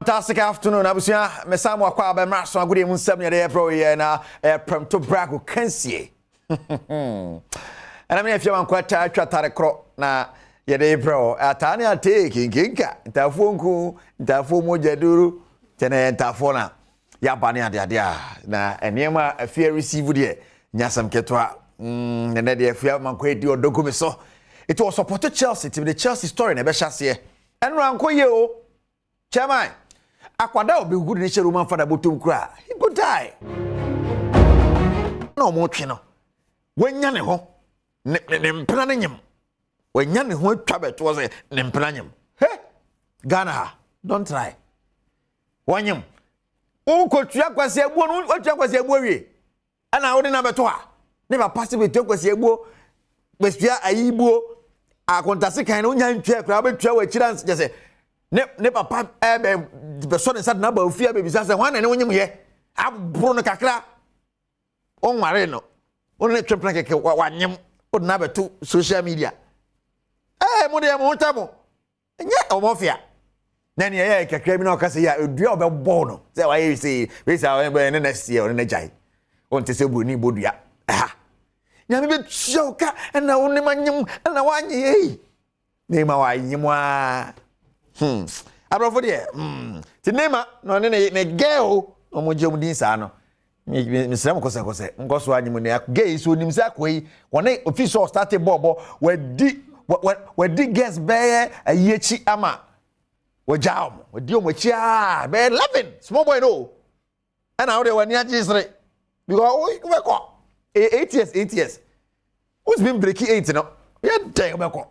Fantastic afternoon, abusua. Mesan mo akɔ abɛmra so agodie mu nsɛm yɛde yɛbrɛ yɛ na prɛmto brago kansie. Ɛna me afia wankɔ ataa atwa tare korɔ na yɛde brɛ wo. Ataa ne atee kinkinka, ntaafoɔ nku, ntaafoɔ mogya duru, kyɛ na yɛ ntaafoɔ na yɛaba ne adeade a na nneɛma a afia receive deɛ nyasɛm ketewa. Ɛnɛ deɛ afia mankɔ edi ɔdɔ gu me so. It was support Chelsea, ti de Chelsea story na ɛbɛhyɛ aseɛ. Ɛno ankɔ yie o. Chairman, akwada a obi ne hyɛ Roman fada bɔtɔm kura, he go die. Na ɔmo twe no, wanya ne ho, ne mpena ne nyim. Wanya ne ho atwa bɛtoɔ sɛ ne mpena nyim. He, Ghana ha, don't try. Wɔnyim. Wokɔtua kwasi abuo no, wotua kwasi abuo wie. Ɛna wode na bɛto ha. Ne papa sɛ bɛtua kwasi abuo, bɛtua ayi buo, akontase kan no wonya ntua koraa wobɛtua wɔ akyiri ansa kyɛ sɛ ne papa ɛbɛ bɛsɔ ne nsa de n'aba ofie abɛbisa sɛ hwan na ne wonyim yɛ aboro no kakra, ɔnware no, wone ne twempena kɛkɛ wanyem wode no abɛto social media. Ɛɛ, mo deɛ mo ho tɛ mo ɛnyɛ ɔmɔfia na nea ɛyɛ kakra bi na ɔka sɛ yɛ a edua a ɔbɛbɔ no sɛ wayɛ sɛ wei sɛ ɔyɛ ne next year ɔne n'agyae. Ɔnte sɛ buroni bɔ dua ɛha Nyame bɛtua wo ka ɛna wo ne ma nyem ɛna woanye ei Neymar wanyem a aborɔfo deɛ ti Neymar na ɔne ne girl na ɔmo gye ɔmo din saa no. Mesrɛ mo kɔsɛkɔsɛ nkɔ so anyem ne girl yi so onim sɛ akɔ yi wɔne ofi sɛ ɔstart bɔɔbɔ wadi girls bɛyɛ ayi akyi ama wɔgya ɔmo, wadi ɔmo akyi aa bɛyɛ 11. Small boy no ɛna wo deɛ w'ani agye sere because wobɛkɔ 8 years, 8 years wotumi break 8 no yɛ dɛn wobɛkɔ.